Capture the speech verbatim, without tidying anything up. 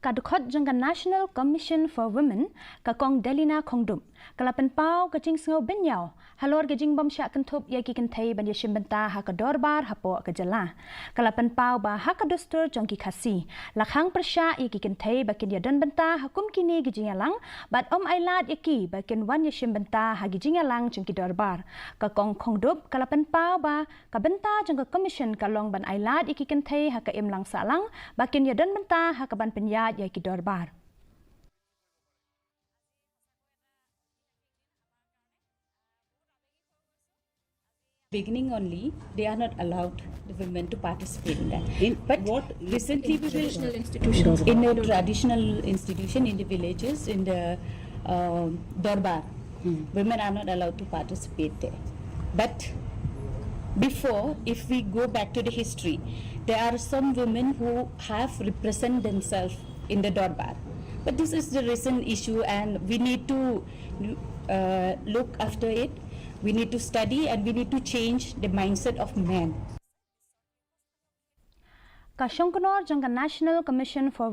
Ka dkhot jong ka National Commission for Women, ka Kong Delina Khongdup, ka la pynpaw ka jingsngew bynñiaw halor ka jingbym shah kynthup ïa ki kynthei ban ïashim bynta ha ka dorbar hapoh ka jylla. Ka la pynpaw ba ha ka dustur jong ki Khasi, la khang pyrshah ïa ki kynthei ba kin ïadon bynta ha kum kine ki jingïalang, bad ym ailad ïa ki ba kin wan ïashim bynta ha ki jingïalang jong ki dorbar. Ka Kong Khongdup ka la pynpaw ba ka bynta jong ka Commission ka long ban ailad ïa ki kynthei ha ka imlang sahlang ba kin ïadon bynta ha kaban pynïaid ïa ki dorbar. Beginning only, they are not allowed the women to participate in that. In But what recently, we will Traditional institutions. in a traditional institution in the villages, in the uh, dorbar, women are not allowed to participate there. But before, if we go back to the history, there are some women who have represented themselves in the dorbar. But this is the recent issue, and we need to uh, look after it. We need to study, and we need to change the mindset of men. Ka shongknor jong ka National Commission for